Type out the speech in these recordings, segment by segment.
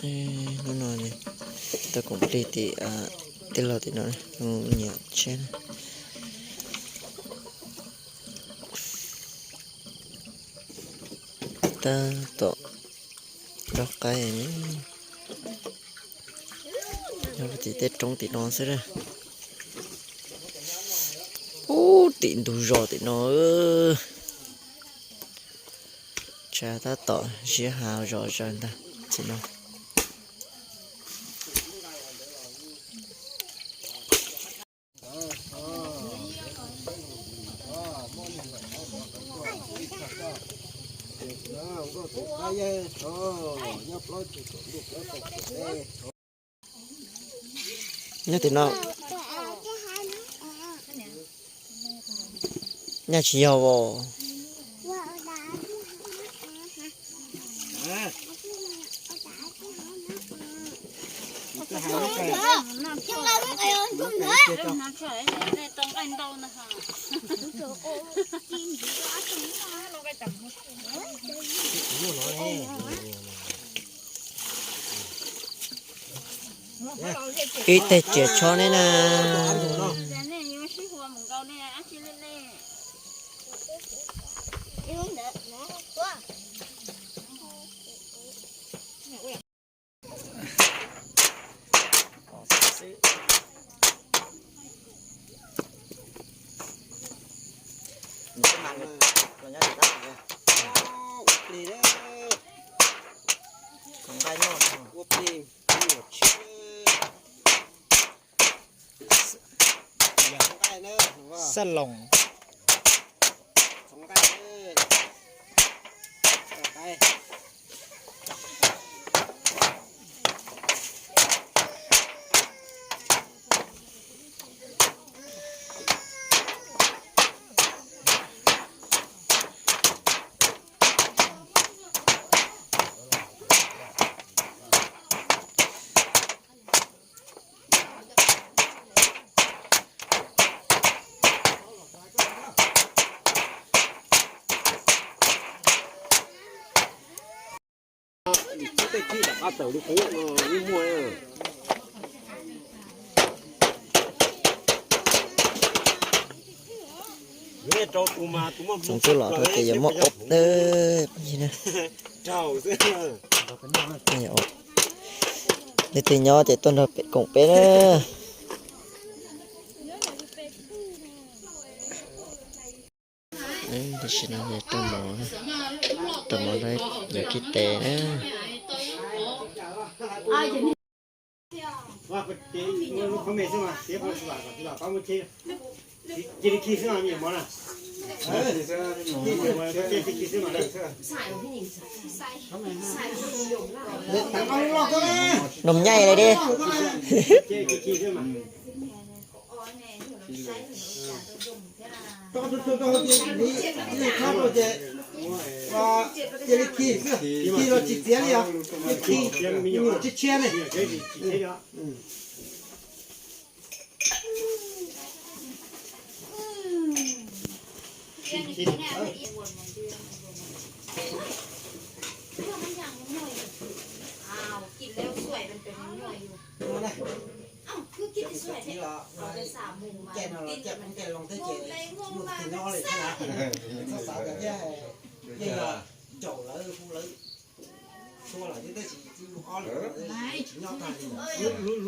Hnub no tau koom plig tim tij laug tim no, nyiam tsheb na. Tab tom nrog qaib, nyob tim tej roob tim no xwb na. Ub, tim ntug zos tim no, tshav tab tom ziab heev zom zaws ntag txiv no. Nyob tim no, nyaj tsis yog os. Ib teg tsiav tsho ne na. Xab loos. Txoov twb los rau ces yuav muab ob tawb pab yig na. Leej twg nyob ces tuaj nrog pem koom peb na. Tam sim no rau mov, rau mov rau yuav kib tes na. Num nyaij li di. Cia li khi xwb, khi los tsis txiav li os, cia li khi, me nyuam tshiab tshiab ne. Yog ntawd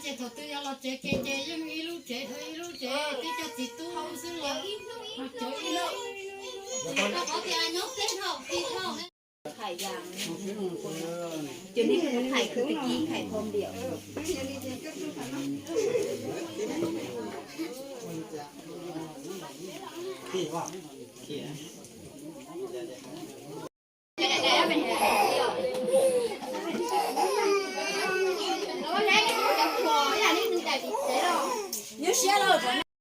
ces thaum twg yog los tsev ke ces yeej ib lub tsev dhau ib lub tsev, tib co txiv tub xwb los cov ib lub. Rau qhov tias nyob teb dhau tib dhau.